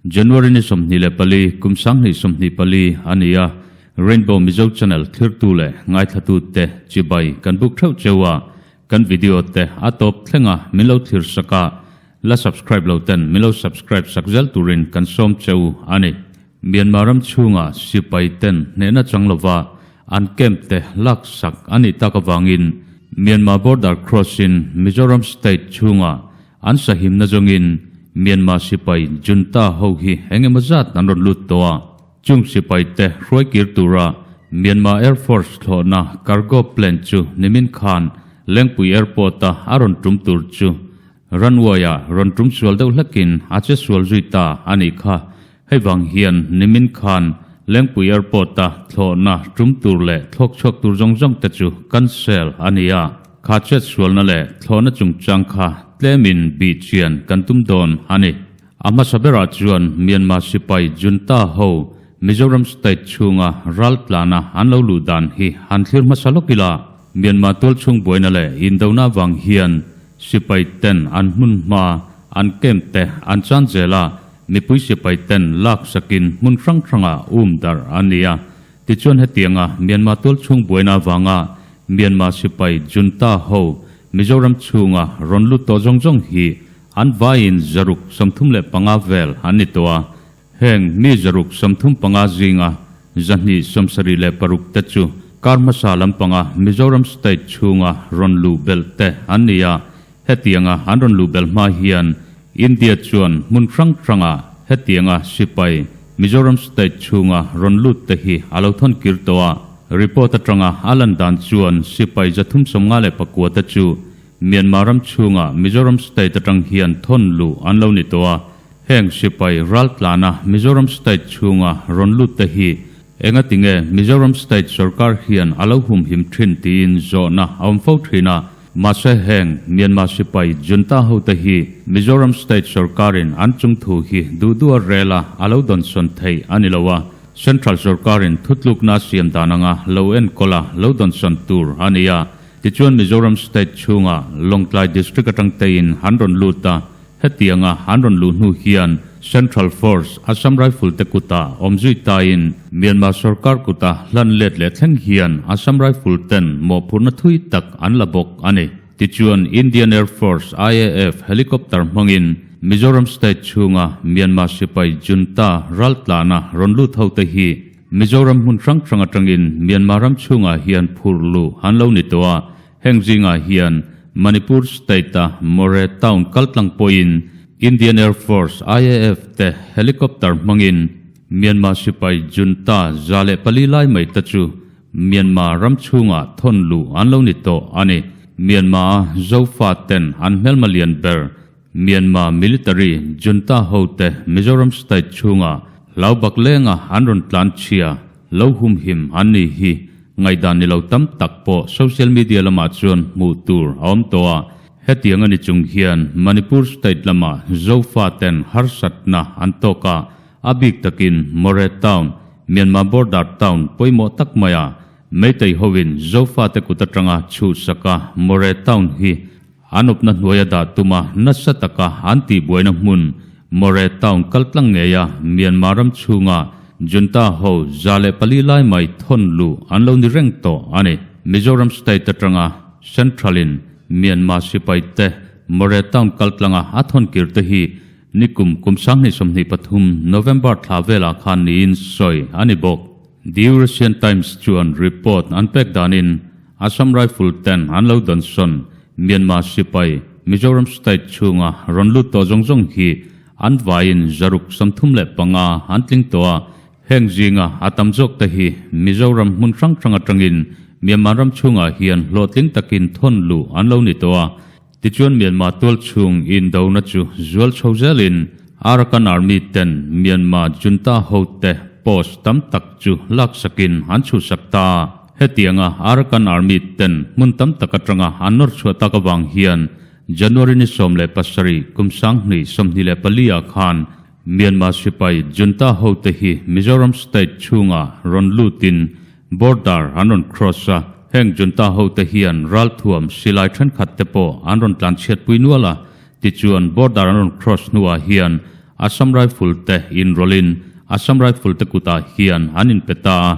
January ni 24 kum 2024 a ni a, Rainbow Mizo Channel thlirtu leh ngaithlatute chibai kan buk theuh cheu a, kan video te a tawp thleng a min lo thlir sak a, la subscribe lo ten min lo subscribe sak zel turin kan sawm cheu a ni. Myanmar ram chhunga sipai ten hnehna chang lova an camp te lak sak a nih tak avangin Myanmar border cross in Mizoram state chhunga an sahimna zawngin Myanmar sipai junta ho hi eng emaw zat an rawn lut tawh a, chung sipai te hruai kir tura Myanmar Air Force thlawhna cargo plane chu nimin khan Lengpui Airport a a rawn tum tur chu Runway-ah rawn tum sual deuh hlekin a che sual zui ta a nih kha. Hei vang hian nimin khan Lengpui Airport-a thlawhna tum tur leh thlawk chhuak tur zawng zawng te chu cancel a ni a. Kha chet sualna leh thlawhna chungchang kha tlemin bih chian kan tum dawn a ni. A hmasa berah chuan Myanmar sipai junta ho Mizoram state chhunga ral tlana an lo luh dan hi han thlir hmasa lawk ila. Myanmar tualchhung buaina leh indona vang hian sipai ten an hmun hma an camp te an chan zel a, mipui sipai ten lak sakin hmun hrang hrangah um darh an ni a. Tichuan hetianga Myanmar tualchhung buaina avanga Myanmar sipai junta ho Mizoram chhunga rawn lut tawh zawng zawng hi an vaiin 335 vel an ni tawh a. Heng mi 635 zinga 276 te chu kar hmasa lampanga Mizoram state chhunga rawn luh belh te an ni a. Hetianga an rawn luh belh hma hian India chuan hmun hrang hranga hetianga sipai Mizoram state chhunga rawn lut te hi a lo thawn kir tawh a. Report atanga a lan dan chuan sipai 359 te chu Myanmar ram chhunga Mizoram state atang hian thawn luh an lo ni tawh a. Heng sipai ral tlana Mizoram state chhunga rawn lut te hi engatinge Mizoram state sorkar hian a lo humhim thin tiin zawhna a awm fo thin a. Mahse heng Myanmar sipai junta hote hi Mizoram state sorkarin an chungthu hi duh duh a rel a, a lo dawnsawn theih a ni lo a. Central sorkarin thutlukna a siam dan anga lo enkawl a, lo dawnsawn tur a ni a. Tichuan Mizoram state chhunga Lawngtlai district atang tein an rawn lut a, Hetianga an rawn luh hnu hian Central Force, Assam Rifle te kutah awm zui tain Myanmar sorkar kuta hlan let leh thleng hian Assam Rifle ten mawhphurhna thui tak an la bawk a ni. Tichuan Indian Air Force, IAF, helicopter hmangin Mizoram state chhunga Myanmar sipai junta raltlana rawn lut hote hi Mizoram hmun hrang hrang atangin Myanmar ram chhungah hian phurh luh an lo ni tawh a, Heng zingah hian Manipur state-a Moreh town kaltlang pawhin Indian Air Force, IAF, te helicopter hmangin Myanmar sipai junta 104 lai mai te chu Myanmar ram chhungah thawn luh an lo ni tawh a ni. Myanmar-a Zofa ten an hmelma lian ber Myanmar military junta hote Mizoram state chhungah hlau bak lenga an rawn tlan chhia lo humhim an ni hi ngaihdan ni lo tam tak pawh social media lamah chuan hmuh tur a awm tawh a. Hetiang a ni chung hian Manipur state lamah Zofa ten harsatna an tawk a, a bik takin Moreh town, Myanmar border town pawimawh tak maia Meitei hoin Zofa te kut atanga chhuhsaka Moreh town hi An awpna hnuaia dah tuma nasa taka an tihbuaina hmun Moreh town kaltlang ngeia Myanmar ram chhunga junta ho 104 lai mai thawn luh an lo ni reng tawh a ni. Mizoram state atanga Central-in Myanmar sipai te Moreh town kaltlanga a thawn kir te hi nikum kum 2023 November thla velah khan niin sawi a ni bawk. The Eurasian Times chuan report an pek danin Assam Rifle ten an lo dawnsawn Myanmar sipai Mizoram state chhunga rawn lut tawh zawng zawng hi an vaiin 635 an tling tawh a, heng zinga a tam zawk te hi Mizoram hmun hrang hrang atangin Myanmar ram chhungah hian hlawhtling takin thawn luh an lo ni tawh a. Tichuan Myanmar tual chhung indona chu zual chho zelin Arakan Army ten Myanmar junta hote post tam tak chu laksakin an chhuhsak ta a. Hetianga Arakan Army ten hmun tam tak atanga an nawr chhuah tak avang hian January ni 17 kum 2024 ah khan Myanmar sipai junta hote hi Mizoram state chhunga rawn lutin border an rawn cross a, heng junta hote hian ralthuam silai thenkhat te pawh an rawn tlanchhiatpui nual a, tichuan border an rawn cross hnuah hian. Assam Rifle te inrawlhin Assam Rifle te kutah hian an inpe ta a,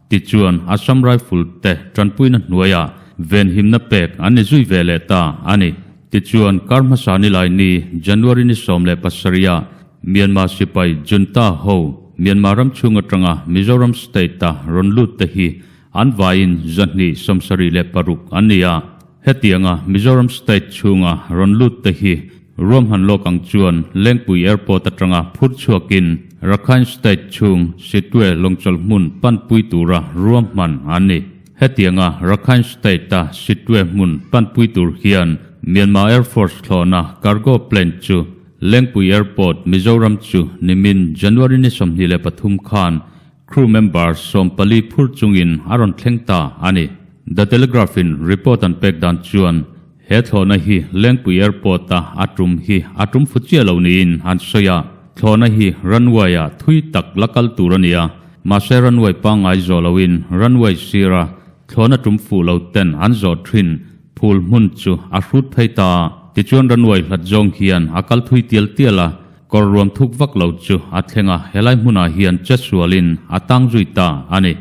tichuan Assam Rifle te tanpuina hnuaiah venhimna pek an ni zui ve leh ta a ni. Tichuan kar hmasa nilai ni January ni 17 ah Myanmar sipai junta ho Myanmar ram chhung atanga Mizoram state a rawn lut te hi an vaiin 276 an ni a. Hetianga Mizoram state chhunga rawn lut te hi ruamhan lawk ang chuan Lengpui Airport atanga phur chhuakin Rakhine state chhung Sittwe lawngchawlh hmun panpui tura ruamhman an ni. Hetianga Rakhine state-a Sittwe hmun panpui tur hian Myanmar Air Force thlawhna cargo plane chu Lengpui Airport, Mizoram chu nimin January ni 23 khan Crew member 14 phur chungin a rawn thleng ta a ni. The Telegraph-in report an pek dan chuan he thlawhna hi Lengpui Airport-a a tum hi a tum fu chiah lo niin an sawi a. Thlawhna hi runway-ah thui tak la kal tur a ni a, mahse runway pangngai zawh loin runway sira thlawhna tum fuh lo ten an zawh thin phul hmun chu a hrut phei ta a. Tichuan runway hlat zawng hian a kal thui tial tial a, Kawr ruam thuk vak lo chu a thleng a, helai hmunah hian chetsualin a tang zui ta a ni.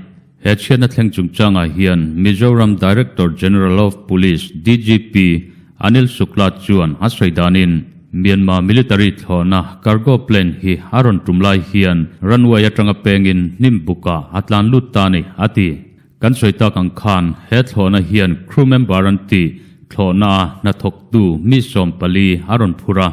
He chhiatna thleng chungchangah hian Mizoram Director General of Police, DGP, Anil Shukla chuan a sawi danin, Myanmar military thlawhna cargo plane hi a rawn tum lai hian runway atanga pengin hnim bukah a tlan lut ta a ni, a ti. Kan sawi tak ang khan he thlawhna hian crew member an tih thlawhna a hnathawktu mi 14 a rawn phur a,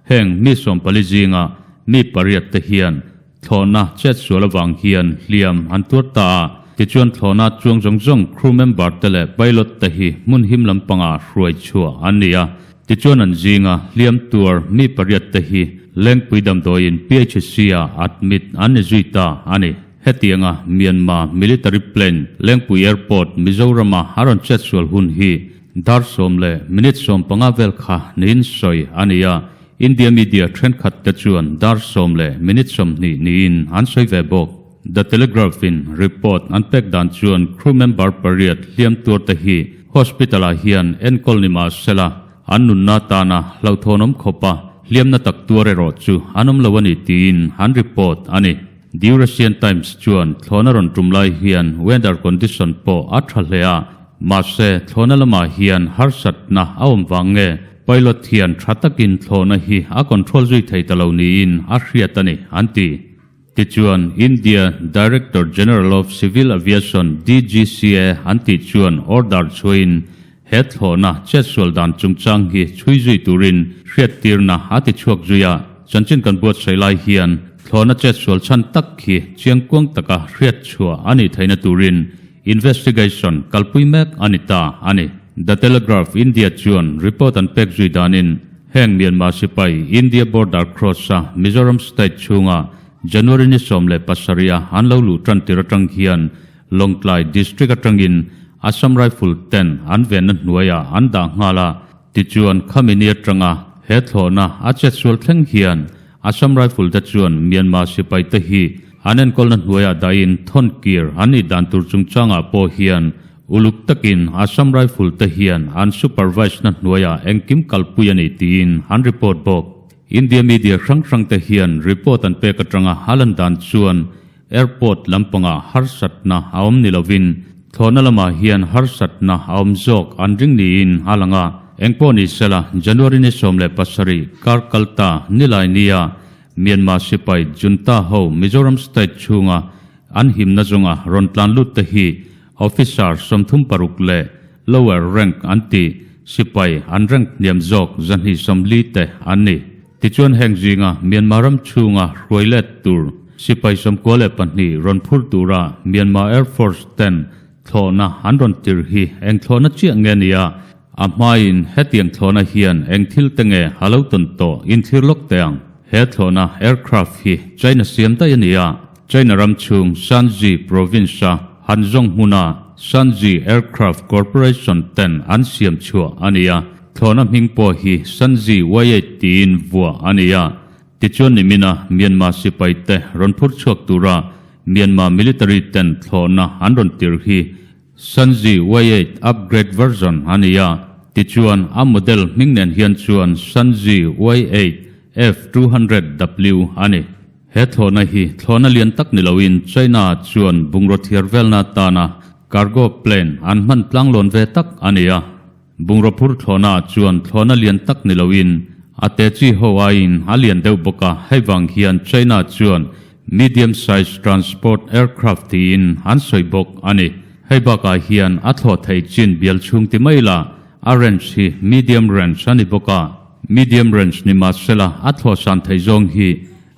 heng mi 14 zinga mi pariat te hian thlawhna chetsual avang hian hliam an tuar ta a, tichuan thlawhna chuang zawng zawng crew member te leh pilot te hi hmun him lampangah hruai chhuah an ni a, tichuan an zinga hliam tuar mi pariat te hi Lengpui damdawiin PHC ah admit an ni zui ta a ni. Hetianga Myanmar military plane Lengpui Airport, Mizorama a rawn chetsual hun hi dar sawm leh minute 15 vel kha niin sawi a ni a, India media thenkhat te chuan dar sawm leh minute 20 niin an sawi ve bawk. The Telegraph-in report an pek dan chuan crew member pariat hliam tuar te hi hospital-ah hian enkawl ni mah sela an nunna tana hlauhthawnawm khawpa hliamna tak tuar erawh chu an awm lo a ni tiin an report a ni. The Eurasian Times chuan thlawhna rawn tum lai hian weather condition pawh a tha hle a, mahse thlawhna lamah hian harsatna a awm vang nge pilot hian tha takin thlawhna hi a control zui thei ta lo niin a hriat a ni, an ti. Tichuan India Director General of Civil Aviation, DGCA, an tih chuan order chhuahin he thlawhna chetsual dan chungchang hi chhui zui turin hriattirna a ti chhuak zui a. Chanchin kan buatsaih lai hian thlawhna chetsual chhan tak hi chiangkuang taka hriat chhuah a nih theihna turin investigation kalpui mek a ni ta a ni. The Telegraph India chuan report an pek zui danin heng Myanmar sipai India border cross-a Mizoram state chhunga January ni 17 a an lo luh tan tir atang hian Lawngtlai District atangin Assam Rifle ten an venna hnuaiah an dah nghal a, tichuan khami ni atanga he thlawhna a chetsual thleng hian Assam Rifle te chuan Myanmar sipai te hi an enkawlna hnuaiah dahin thawn kir an nih dan tur chungchangah pawh hian uluk takin Assam Rifle te hian an supervise na hnuaiah engkim kalpui a ni tiin an report bawk. India media hrang hrang te hian report an pek atanga a lan dan chuan Airport lampangah harsatna a awm ni lovin thlawhna lamah hian harsatna a awm zawk an ring niin a lang a. Engpawh ni sela January ni 17 kar kalta nilai nia Myanmar sipai junta ho Mizoram state chhunga an himna zawnga rawn tlan lut te hi Officer 36 leh lower rank an ti sipai an rank hniam zawk 240 te an ni. Tichuan heng zinga Myanmar ram chhunga hruai let tur sipai 92 rawn phur tura Myanmar Air Force ten thlawhna an rawn tir hi eng thlawhna chiah nge nia? A hmain hetiang thlawhna hian eng thil te nge a lo tawn tawh inthlir lawk teh ang. He thlawhna aircraft hi China siam daih a ni a, China ram chhung Shanxi province-a Hanzhong hmuna Shanxi Aircraft Corporation ten an siam chhuah a ni a. Thlawhna hming pawh hi Shanxi Y8 tiin vuah a ni a. Tichuan nimina Myanmar sipai te rawn phur chhuak tura Myanmar military ten thlawhna an rawn tir hi Shanxi Y8 upgrade version a ni a. Tichuan a model hming nen hian chuan Shanxi Y8. F-200W a ni. He thlawhna hi thlawhna lian tak ni loin China chuan bungraw thiar velna atana cargo plane an hman tlanglawn ve tak a ni a. Bungraw phur thlawhna chuan thlawhna lian tak ni loin a te chi ho aiin a lian deuh bawk a, hei vang hian China chuan medium size transport aircraft tiin an sawi bawk a ni. Hei bakah hian a thlawh theih chin bial chhung ti mai la, a range hi medium range a ni bawk a. Medium range ni mahsela a thlawh san theih zawng hi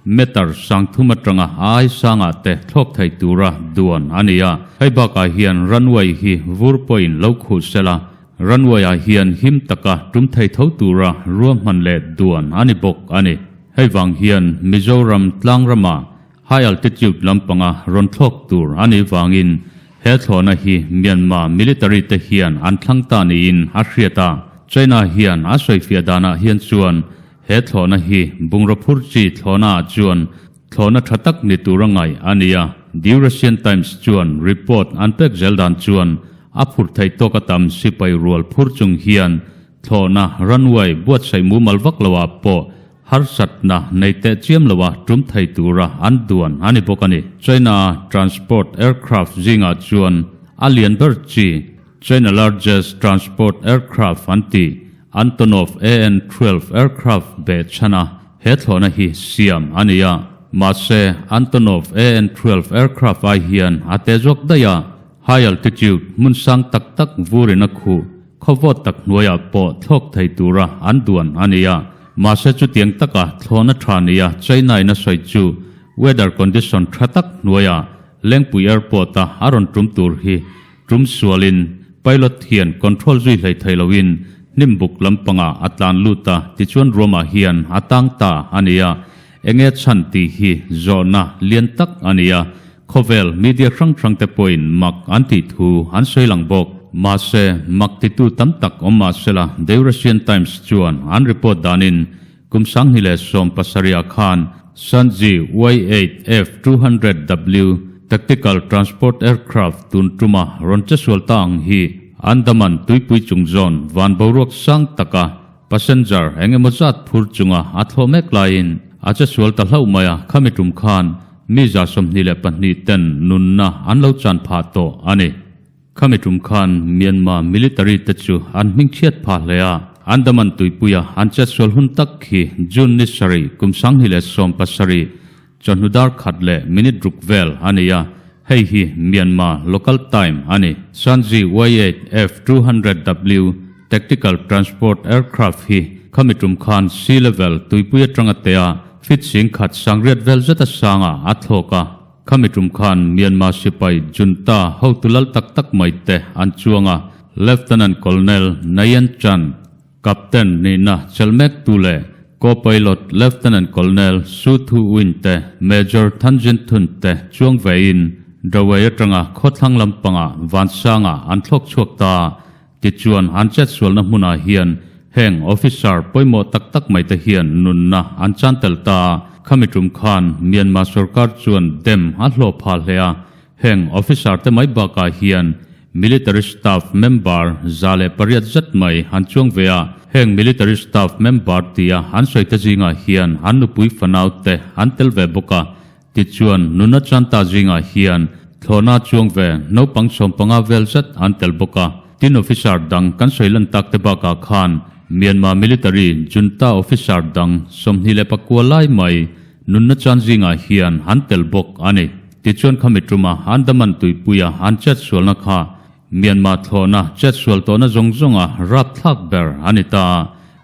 meter 3000 atanga a ai sangah te thlawk thei tura duan a ni a. Hei bakah hian runway hi vur pawhin lo khuh sela, runway ah hian him taka tum thei tho tura ruahman leh duan a ni bawk a ni. Hei vang hian Mizoram tlangrama high altitude lampanga rawn thlawk tur a nih vangin he thlawhna hi Myanmar military te hian an thlang ta niin a hriat a. China hian a sawifiah danah hian chuan He thlawhna hi bungraw phur chi thlawhnaah chuan thlawhna tha tak ni tur a ngaih a ni a, The Eurasian Times chuan report an pek zel dan chuan a phur theih tawk a tam sipai rual phur chung hian thlawhna runway buatsaih mumal vak loah pawh harsatna nei teh chiam loa tum thei tura an duan a ni bawk a ni. China transport aircraft zingah chuan a lian ber chi China largest transport aircraft an ti Antonov AN-12 aircraft beh chhan a, he thlawhna hi siam a ni a. Mahse, Antonov AN-12 aircraft ai hian a te zawk daih a, high altitude hmun sang tak tak vurin a khuh, khawvawt tak hnuaiah pawh thlawk thei tura an duan a ni a. Mahse chutiang taka thlawhna tha nia China-in a sawi chu weather condition tha tak hnuaiah Lengpui Airport-a a rawn tum tur hi Tum sualin pilot hian control zui hlei thei loin hnimbuk lampangah a tlan lut a, tichuan ruamah hian a tang ta a ni a. Enge chhan tih hi zawhna lian tak a ni a, khawvel media hrang hrang te pawhin mak an tih thu an sawi lang bawk. Mahse, mak titu tam tak awm mahsela The Eurasian Times chuan an report danin Kum 2017 khan Sanji Y-8 F-200W Tactical Transport Aircraft tun tuma rawn che sual ta ang hi Andaman tuipui chung zawn van boruak sang taka passenger eng emaw zat phur chunga a thlawh mek laiin a che sual ta hlauh mai a, khami tum khan mi 22 ten nunna an lo chan phah tawh a ni. Khami tum khan Myanmar military te chu an hmingchhiat phah hle a, Andaman tuipuia an chetsual hun tak khi June ni sarih kum 2017 chawhnu dar khat leh minute ruk vel a ni a, hei hi Myanmar local time a ni. Sanji Y-8 F-200W Tactical Transport Aircraft hi khami tum khan sea level tuipui atanga tea feet 10,000 sangriat vel zeta sangah a thlawk a. Khami tum khan Myanmar sipai junta hotu lal tak tak mai te an chuang a, Lieutenant Colonel Nayan Chan, Captain nihna chelh mek tu leh Co-pilot Lieutenant Colonel Su Thu Win te Major Than Jin Thun te chuang ve in Dawei atanga khawthlang lampangah Vansangah an thlawk chhuak ta. Tichuan an chetsualna hmunah hian heng officer pawimawh tak tak mai te hian nunna an chan tel ta a, khami tum khan Myanmar sorkar chuan dem a hlawh phah hle a, heng officer te mai bakah hian military staff member 108 zet mai an chuang ve a, heng military staff member tia an sawi te zingah hian an nupui fanau te an tel ve bawk a. Tichuan, nuna chanta zingah hian thlawhna chuang ve naupang 15 vel zet an tel bawk a. Tin officer dang kan sawi lan tak te bakah khan Myanmar military junta officer dang 29 lai mai nunna chan zingah hian an tel bawk a ni. Tichuan khami tuma Andaman tuipuia an chet sualna kha Myanmar thlawhna chet sual tawhna zawng zawnga rapthlak ber a ni ta a.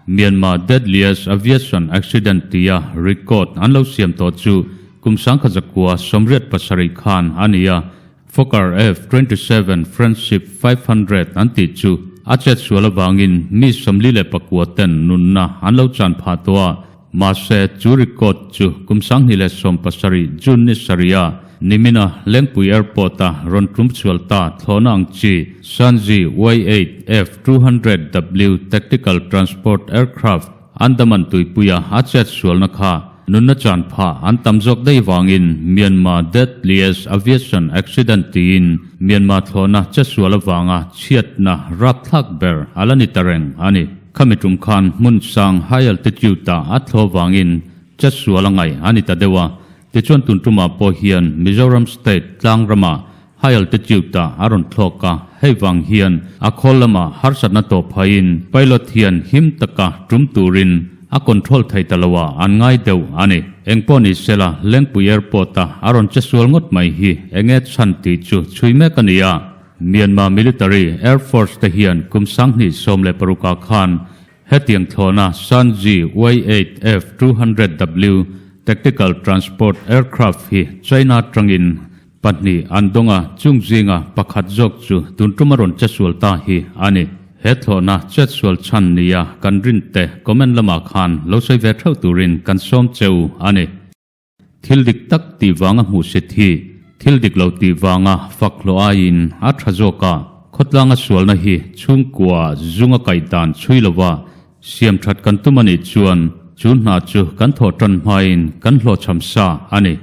Myanmar deadliest aviation accident tia record an lo siam tawh chu kum 1987 khan a ni a, Fokker F-27 Friendship 500 an tih chu a chet sual avangin mi 49 ten nunna an lo chan phah tawh a, mahse chu record chu kum 2017 June ni sarih a nimina Lengpui Airport-a rawn tum chhual ta thlawhna ang chi Sanji Y-8 F-200W Tactical Transport Aircraft Andaman tuipuia a chet sualna kha nunna chan phah an tam zawk daih vangin Myanmar deadliest aviation accident tiin Myanmar thlawhna chetsual avanga chhiatna rapthlak ber a la ni ta reng a ni. Khami tum khan hmun sang high altitude ah a thlawh vangin chetsual a ngaih a ni ta deuh a. Tichuan tun tumah pawh hian Mizoram state tlang ramah high altitude ah a rawn thlawk a, hei vang hian a khawl lamah harsatna tawh phaiin pilot hian him taka tum turin a control thei ta lo a an ngai deuh a ni. Engpawh ni sela Lengpui Airport a a rawn chesual ngawt mai hi enge chhan tih chu chhui mek a ni a. Myanmar Military Air Force te hian kum 2016 ah khan hetiang thlawhna Sanji Y-8F 200W Tactical Transport Aircraft hi China atangin pahnih an dawng a, chung zinga pakhat zawk chu tun tum a rawn chetsual ta hi a ni. He thlawhna chetsual chhan nia kan rinte comment lamah khan lo sawi ve theuh turin kan sawm che u a ni. Thil dik tak tih vanga hmuhsit hi thil dik lo tih vanga fak hlawh aiin a tha zawk a, khawtlanga sualna hi chhungkua zunga kaih dan chhui lova siam that kan tum a nih chuan chu hna chu kan thawh tan hmain kan hlawhchham sa a ni.